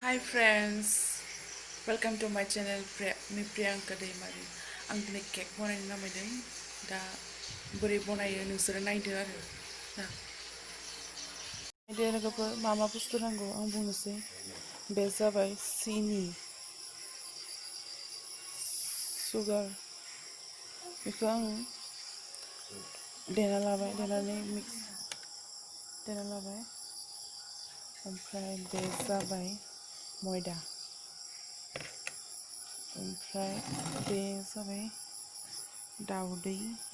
Hi friends, welcome to my channel Priyanka Daimari. आं दिनै cake बनायनो नामायदों दा बोरै बनायो नोंसोरो नायदो आरो दा नायदो लोगोफोर मा मा बुस्थु नांगौ आं बुंनोसै बे जाबाय सिनि सुगार बेखौ आं देना लाबाय देना लाबाय ओमफ्राय बे जाबाय मयदा ओमफ्राय बे जाबाय दाउदै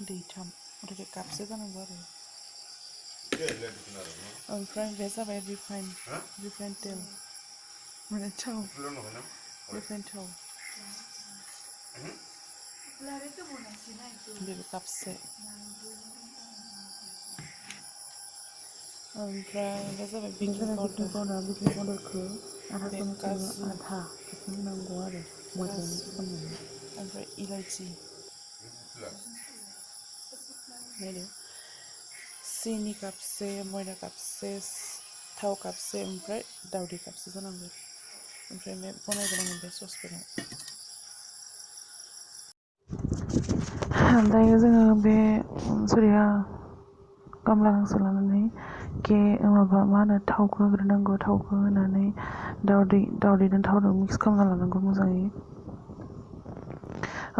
दैथाम मथथे कापसे जानांगौ आरो ओमफ्राय बे जाबाय रिफाइन तेल माने थाव रिफाइन थाव बेबो कापसे ओमफ्राय बे जाबाय बेकिं पाउडारखौ बे काजु आधा होनांगौ आरो मोजाङै खालामनानै ओमफ्राय इलाइचि नायदो सिनि कापसे मयदा कापसे थाव कापसे ओमफ्राय दावदै कापसे जानांगौ ओमफ्राय बे बनायगोन आङो बे ससपेनाव दायो जोङो बे सरिया गामला गांसे लानानै माबा मा होनो थावखौ होग्रोनांगौ थावखौ होनानै दावदैजों थावजों मिक्स खालामना लानांगौ मोजाङै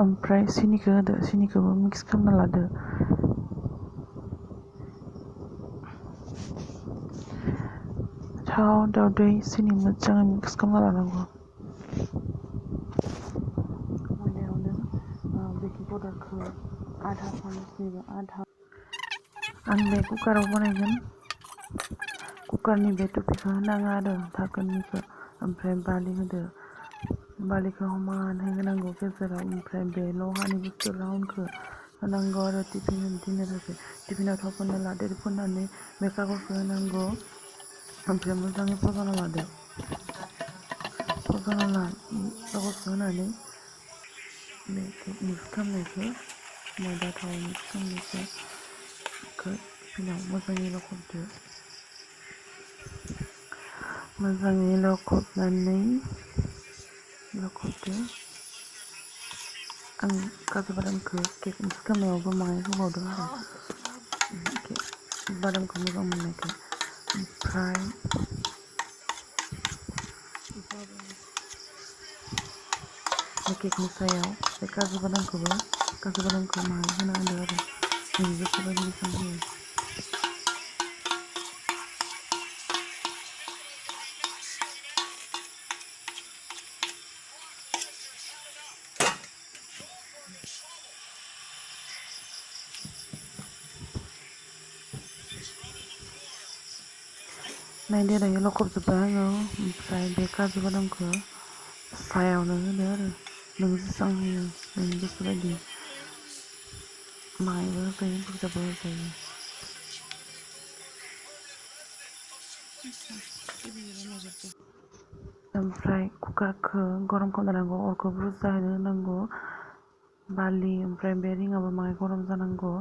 ओमफ्राय सिनिखौ होदो सिनिखौबो मिक्स खालामना लादो थाव दावदै सिनि मोजाङै मिक्स खालामना लानांगौ मयदायावनो बेकिं पाउडारखौ आधा चामचनिबो आधा आं बे कुकाराव बनायगोन कुकारनि बे टुपिखौ होनाङा आरो धाकोननिखौ ओमफ्राय बालि होदो बालिखौ समानै होनांगौ गेजेराव ओमफ्राय बे लहानि बुस्थु राउन्डखौ होनांगौ आरो टिफिन दिनो थाखाय टिफिनाव थाव फोनना लादो फोननानै बे कागजखौ होनांगौ ओमफ्राय मोजाङै फज'ना लादो कागजखौ होनानै बे मिक्स खालामनायखौ मैदा थाव मिक्स खालामनायखौ टिफिनाव मोजाङै लखबदो मोजाङै लखबदो आं काजु बादामखौ केक मिक्स खालामनायावबो माहाय होबावदों आरो बादामखौ मोजां मोननायखाय ओमफ्राय बे केकनि सायाव बे काजु बादामखौ माहाय होना होदो आरो नोंनि गोसो बायदि बेसेबां होयो नायदो दायो लखबजोब्बाय आङो ओमफ्राय बे काजु बादामखौ सायावनो होदो आरो नों जेसेबां होयो नोंनि गोसो बायदि माहायबो होजायो बुरजाबो होजायो ओमफ्राय कुकारखौ गरम खालामनांगौ अरखौ बुरजायैनो होनांगौ बालि ओमफ्राय बे रिङाबो माहाय गरम जानांगौ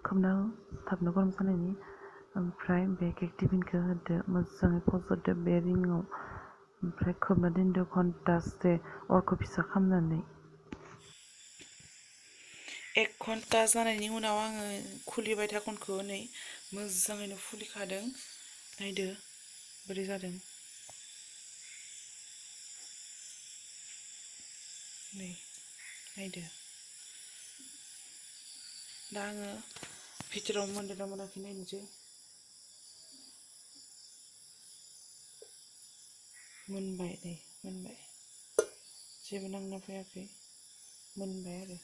खोबना थाबनो गरम जानायनि ओमफ्राय बे केक टिफिनखौ होदो मोजाङै फज'दो बे रिङाव ओमफ्राय खोबना दोनदो घन्टासे अरखौ फिसा खालामनानै 1 घन्टा जानायनि उनाव आङो खुलिबाय धाकोनखौ नै मोजाङैनो फुलिखादों नायदो बोरै जादों नै नायदो दा आङो भितराव मोनदोंना मोनाखै नायनोसै मोनबाय नै मोनबाय जेबो नांना फैयाखै मोनबाय आरो